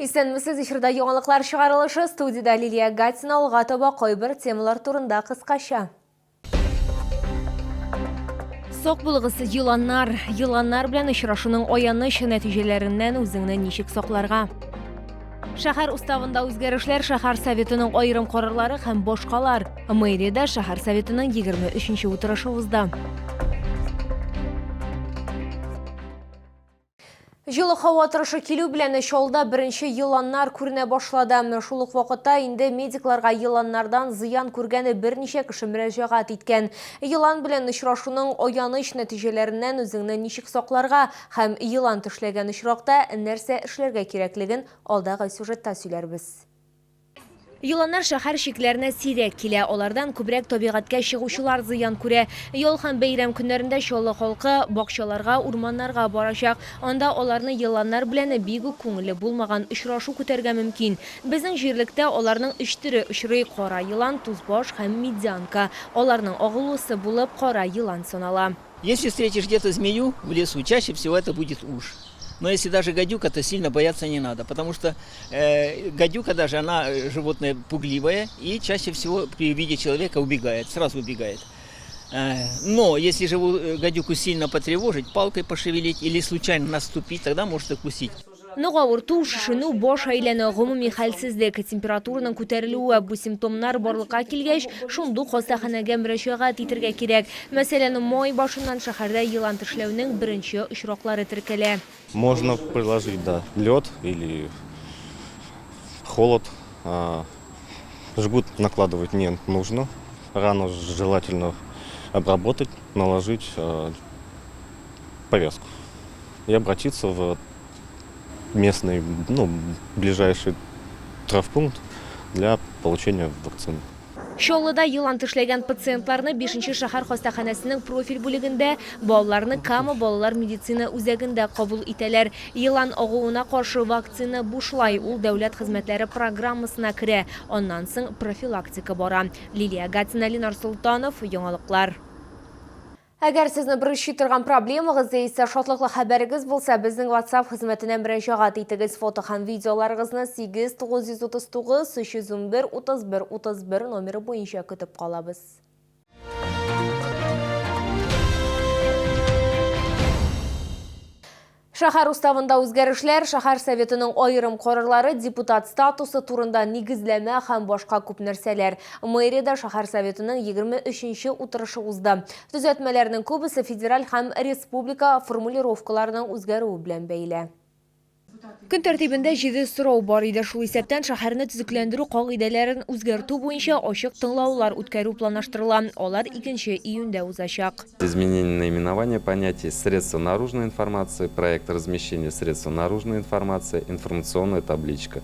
Исәнмесез, эфирда яңалыклар чыгарылышы. Студиядә Лилия Гатина. Алга таба кайбер темалар турында кыскача. Сак булыгыз, еланнар! Еланнар белән очрашуның аяныч нәтиҗәләреннән үзеңне ничек сакларга? Шәһәр уставында үзгәрешләр, шәһәр советының аерым карарлары һәм башкалар. Мэриядә шәһәр советының 23 нче утырышы узды. Җылы һава торышы килү белән Чаллыда беренче еланнар күренә башлады. Шул ук вакытта инде медикларга еланнардан зыян күргән берничә кеше мөрәҗәгать иткән. Елан белән очрашуның аяныч нәтиҗәләреннән үзеңне ничек сакларга һәм елан тешләгән очракта нәрсә эшләргә кирәклеген алдагы сюжетта сөйләрбез. Еланнар шәһәр чикләренә сирәк килә. Алардан күбрәк табигатькә чыгучылар зыян күрә. Ял һәм бәйрәм көннәрендә Чаллы халкы бакчаларга, урманнарга барачак. Анда аларны еланнар белән бик үк күңелле булмаган очрашу көтәргә мөмкин. Безнең җирлектә аларның өч төре очрый, кара елан, тузбаш һәм медянка. Аларның агулысы булып кара елан санала. Если встретишь где-то змею в лесу, чаще всего это будет уж. Но если даже гадюка, то сильно бояться не надо, потому что э, гадюка даже, она э, животное пугливое и чаще всего при виде человека убегает, сразу убегает. Э, но если живу э, гадюку сильно потревожить, палкой пошевелить или случайно наступить, тогда может укусить. Нык авырту, шешенү, баш әйләнү, гомуми хәлсезлек, температураның күтәрелүе, бу симптомнар барлыкка килгәч, шундук хастаханәгә мөрәҗәгать итергә кирәк. Мәсәлән, май башыннан шәһәрдә елан тешләүнең беренче очраклары теркәлә. Можно приложить, да, лед или холод. Жгут накладывать не нужно. Рану желательно обработать, наложить повязку и обратиться в местный, ну, ближайший травмпункт для получения вакцины. Чаллыда елан тешләгән пациентларны бишенче шәһәр хастаханәсенең профиль бүлегендә, балаларны Кама балалар медицина үзәгендә кабул итәләр. Елан агуына каршы вакцина бушлай, ул дәүләт хезмәтләре программасына керә, аннан соң профилактика бара. Лилия Гатина, Ленар Солтанов, Яңалыклар. Әгәр сезне борчый торган проблемагыз яисә шатлыклы хәбәрегез булса, безнең WhatsApp хезмәтенә мөрәҗәгать итегез. Фото һәм видеоларыгызны 8 939 311 31 31 номеры буенча көтеп калабыз. Шәһәр уставында үзгәрешләр, шәһәр советының аерым карарлары, депутат статусы турында нигезләмә һәм башка күп нәрсәләр. Мэриядә шәһәр советының 23 нче утырышы узды. Төзәтмәләрнең күбесе федераль һәм республика формулировкаларының үзгәрүе белән бәйле. Көн тәртибендә җиде сорау бар иде. Шул исәптән шәһәрне төзекләндерү кагыйдәләрен үзгәртү буенча ачык тыңлаулар үткәрү планлаштырыла. Алар 2 июньдә узачак. Изменение наименования понятий средства наружной информации, проект размещения средства наружной информации, информационная табличка.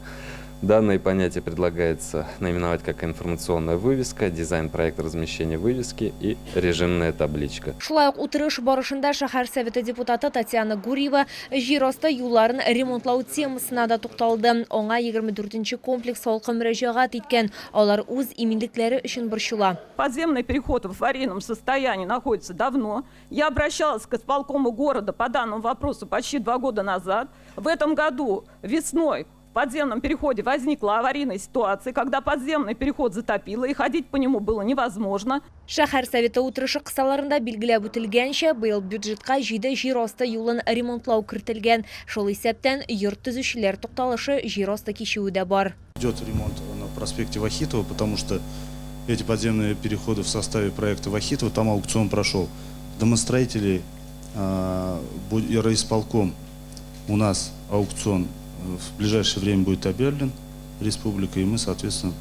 Данные понятия предлагается наименовать как информационная вывеска, дизайн проекта размещения вывески и режимная табличка. Шулай ук утырыш барышында шәһәр Советы депутаты Татьяна Гурьева җир асты юлларын ремонтлау темасына да тукталды. Аңа 24 нче комплекс халкы мөрәҗәгать иткән, алар үз иминлекләре өчен борчыла. Подземный переход в аварийном состоянии находится давно. Я обращалась к исполкому города по данному вопросу почти два года назад. В этом году весной в подземном переходе возникла аварийная ситуация, когда подземный переход затопило и ходить по нему было невозможно. Шәһәр Советы утырышы кысаларында билгеләп үтелгәнчә, быел бюджетка җиде җир асты юлын ремонтлау кертелгән. Шул исәптән, йорт төзүчеләр тукталышы җир асты кичүе дә бар. Идет ремонт на проспекте Вахитова, потому что эти подземные переходы в составе проекта Вахитова, там аукцион прошел. Домостроители и райисполком у нас аукцион в ближайшее время будет объявлен республикой, и мы, соответственно,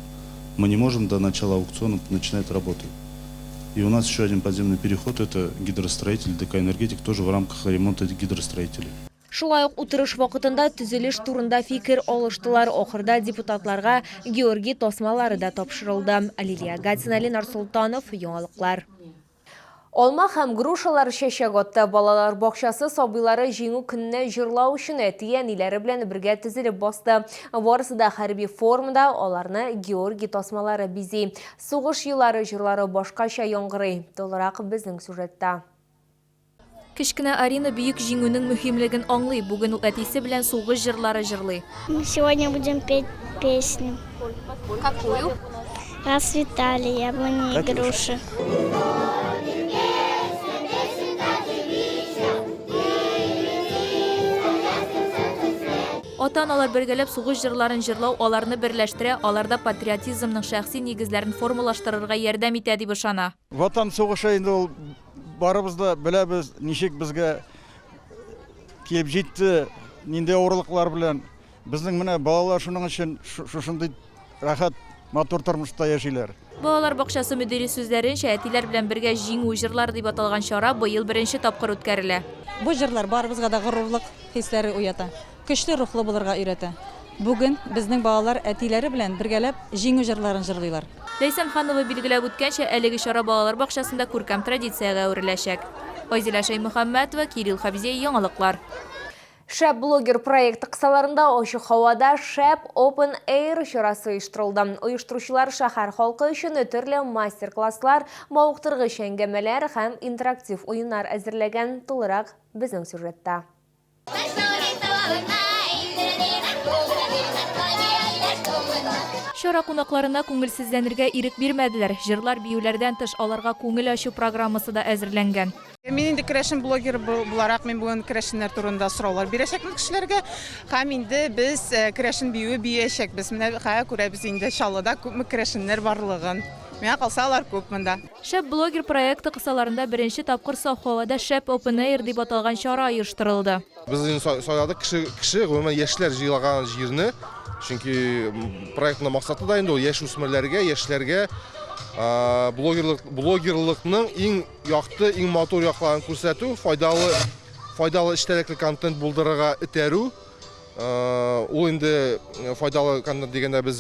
мы не можем до начала аукциона начинать работу. И у нас еще один подземный переход, это гидростроитель, ДК «Энергетик», тоже в рамках ремонта гидростроителей. Шулай ук утырыш вакытында төзелеш турында фикер алыштылар. Ахырда депутатларга Георгий тасмалары да тапшырылды. Лилия Гатина, Ленар Солтанов, Яңалыклар. Алма һәм грушалар чәчәк атты. Балалар бакчасы сабыйлары Җиңү көненә җырлау өчен әти-әниләре белән бергә тезелеп басты. Барысы да хәрби формада, аларны Георгий тасмалары бизи. Сугыш еллары җырлары башкача яңгырый. Тулырак безнең сюжетта. Кечкенә Арина Бөек Җиңүнең мөһимлеген аңлый. Бүген ул әтисе белән сугыш җырлары җырлый. Мы сегодня будем петь песню. Какую? Расцветали яблони и груши. Ата-аналар бергәләп сугыш җырларын җырлау аларны берләштерә, аларда патриотизмның шәхси нигезләрен формалаштырырга ярдәм итә дип ышана. Ватан сугышы инде ул барыбыз да беләбез, ничек безгә килеп җитте, нинди авырлыклар белән. Безнең менә балалар шуның өчен шушындый рәхәт, матур тормышта яшиләр. Балалар бакчасы мөдире сүзләренчә, әтиләр белән бергә Җиңү җырлары дип аталган чара быел беренче тапкыр үткәрелә. Бу җырлар барыбызга да горурлык хисләре уята, көчле рухлы булырга өйрәтә. Бүген безнең балалар әтиләре белән бергәләп Җиңү җырларын җырлыйлар. Ләйсән Ханова билгеләп үткәнчә, әлеге чара балалар бакчасында күркәм традициягә әвереләчәк. Айзилә Шәймөхәммәтова, Кирилл Хәбзиев, Яңалыклар. Шәп блогер проекты кысаларында ачык һавада Шәп Open Air чарасы оештырылды. Оештыручылар шәһәр халкы өчен төрле мастер-класслар, мавыктыргыч әңгәмәләр һәм интерактив уеннар әзерләгән. Тулырак безнең сюжетта. Чара кунакларына күңелсезләнергә ирек бирмәделәр. Җырлар, биюләрдән тыш, аларга күңел ачу программасы да әзерләнгән. Мин инде керәшен блогеры буларак, мин бүген керәшеннәр турында сораулар бирәчәкмен кешеләргә. Һәм инде без э, керәшен биюе биячәкбез. Менә хәзер күрәбез инде Чаллыда күпме керәшеннәр барлыгын. Миңа калса, алар күп монда. Шәп блогер проекты кысаларында беренче тапкыр саф һавада Шәп Open Air дип аталган чара оештырылды. Без инде сайладык кеше, кеше гомумән яшьләр җыелган җирне, чөнки проектның максаты да инде ул яшүсмерләргә, яшьләргә блогерлык, блогерлыкның иң Якты, иң матур якларын күрсәтү, файдалы, файдалы эчтәлекле контент булдырырга этәрү. Ул инде файдалы контент дигәндә без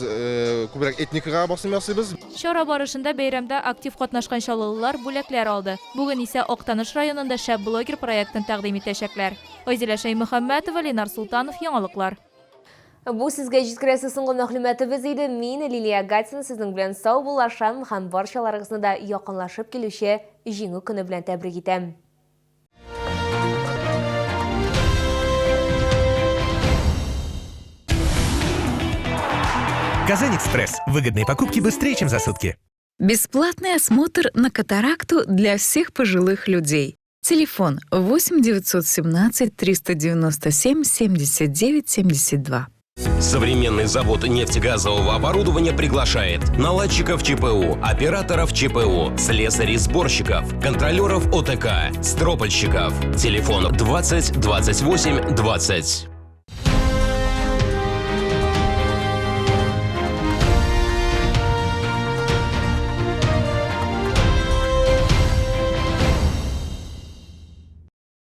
күбрәк этникага басым ясыйбыз. Чара барышында бәйрәмдә актив катнашкан чаллылылар бүләкләр алды. Бүген исә Актаныш районында Шәп блогер проектын тәкъдим итәчәкләр. Айзилә Шәймөхәммәтова, Ленар Солтанов, Яңалыклар. Бу сезгә җиткерәсе соңгы мәгълүматыбыз иде. Мин, Лилия Гатина, сезнең белән саубуллашам һәм барчаларыгызны да якынлашып килүче Җиңү көне белән тәбрик итәм. Казань-Экспресс. Выгодные покупки быстрее, чем за сутки. Бесплатный осмотр на катаракту для всех пожилых людей. Телефон 8 917 397 79 72. Современный завод нефтегазового оборудования приглашает наладчиков ЧПУ, операторов ЧПУ, слесарей-сборщиков, контролеров ОТК, стропольщиков. Телефон 20 28 20.